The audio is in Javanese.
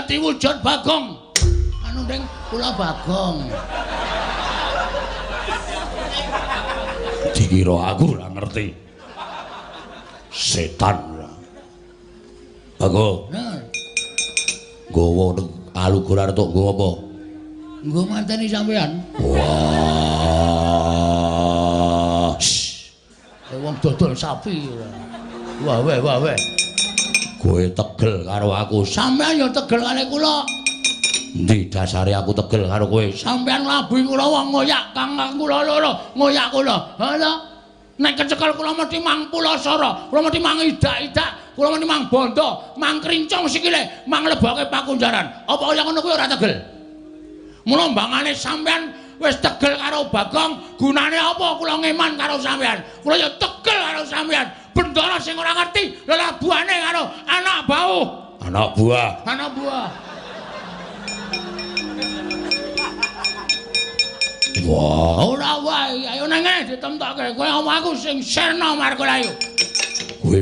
Dadi wujud Bagong. Anu ding kula Bagong. Dikira aku ora ngerti. Setan. Bagong. Nah, Nggawa alugur arep tok nggawa apa? Nggo mateni sampean. Wah. Wong dodol sapi. Wah weh wah weh. Kowe tegel karo aku. Sampean ya tegel karo kula. Endi dasare aku tegel karo kowe? Sampean nglabuhi kula wong ngoyak kang kula loro, ngoyak kula. Ha ta? Nek kecekel kula mesti mang pulasara, kula mesti mang idak-idak, kula mesti mang bondo, mang krincong sikile, mang leboke pakunjaran. Apa kaya ngono kuwi ora tegel? Mula mbangane sampean wis tegel karo Bagong, gunane apa kula ngeman karo sampean? Kula ya tegel karo sampean. Bendara sing ora ngerti lelabuhane karo anak bauh. Anak buah. Anak buah. Wah, ora wae, ayo nang ngene ditemtokke. Kowe omong aku sing sirna markulayu. Kowe